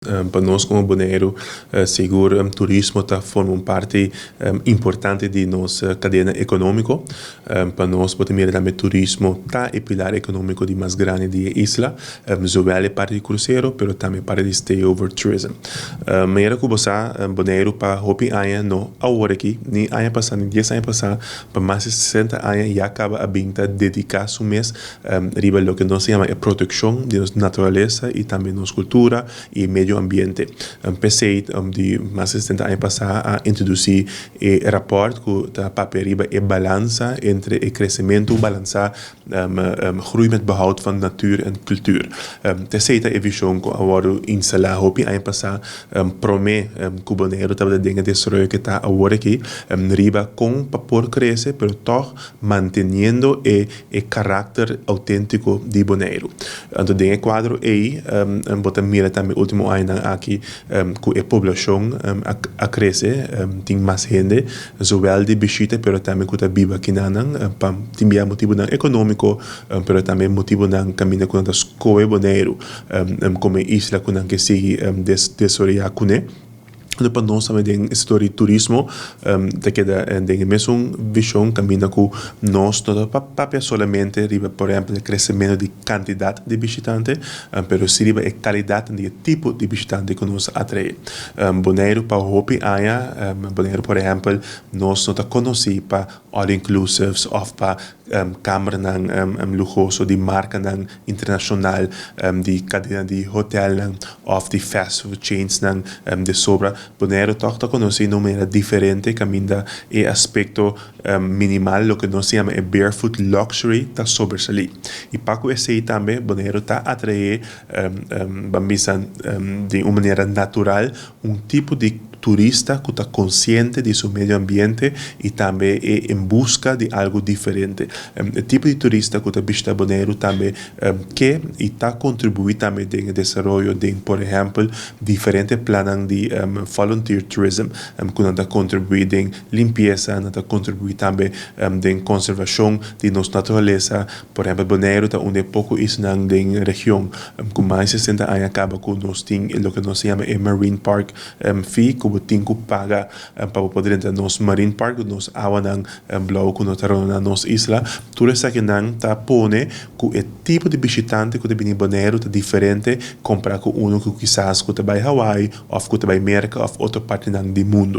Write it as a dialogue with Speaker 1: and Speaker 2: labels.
Speaker 1: Pa nos komo Boneiru, sigur turismo ta forma un parti importante di nos kadena ekonómiko. Pa nos bo ta mira tambe turismo ta e pilar ekonómiko di mas grandi di e isla, zowel e parti di krusero pero tambe e parti di stayover tourism. Manera ku bo sa, Boneiru pa hopi aña, no awor aki, ni aña pasá ni 10 aña pasá, pa mas di 60 aña ya kaba a bin ta dediká su mes riba loke nos ta yama e protekshon di nos naturalesa i tambe nos kultura i medio ambiente. P'esei di mas di 60 aña pasá a introdusí e rapòrt ku ta papia riba e balansa entre e kresementu balansá, groei met behoud van natuur en cultuur. T'esei ta e vishon ku a wòrdu instalá hopi aña pasá promé ku Boneiru tabata den e desaroyo ku ta awor aki riba kon pa por krese pero tòg manteniendo e karakter outéntiko di Boneiru. Anto den e kuadro ei bo ta mira tambe último añanan aki ku e poblashon a krese, tin mas hende zowel di bishita pero tambe ku ta biba kinanan pa tin bia motibunan ekonómiko pero tambe motibunan kaminda ku nan ta skohe Boneiru komo e isla ku nan ke sigui desaroyá kuné. Anto pa nos tambe den e sektor di turismo ta keda den e mesun vishon kaminda ku nos no ta papia solamente riba por ehèmpel e kresementu di kantidat di bishitante pero si riba e kalidat di e tipo di bishitante ku nos a atraé. Boneiru pa hopi aña, Boneiru por ehèmpel nos no ta konosí pa all inclusives òf pa kamernan luhoso di markanan internashonal di kadena di hotelnan òf di fast food chainsnan de sobra. Boneiru tòg ta konosí na un manera diferente kaminda e aspekto minimal, loke nos ta yama e barefoot luxury, ta sobresalí. I pa ku esei tambe Boneiru ta atraé, ban bisa den un manera natural, un tipo di turista ku ta konsiente di su medio ambiente i tambe e en buska di algu diferente. E tipo di turista ku ta bishita Boneiru tambe ke i ta kontribuí tambe den e desaroyo den por ehèmpel diferente plannan di volunteer tourism ku nan ta kontribuí den limpiesa, nan ta kontribuí tambe den konservashon di nos naturalesa. Por ehèmpel, Boneiru ta un di e poko islanan den region ku mas di 60 aña kaba ku nos tin loke nos ta yama e Marine Park fee, ku bo tin ku paga pa bo por drenta nos Marine Park, nos awanan blou ku no ta rondona nos isla. Tur esakinan ta pone ku e tipo di bishitante ku ta bini Boneiru ta diferente kompará ku unu ku kisas ku ta bai Hawaii òf ku ta bai Merka òf otro partinan di mundu.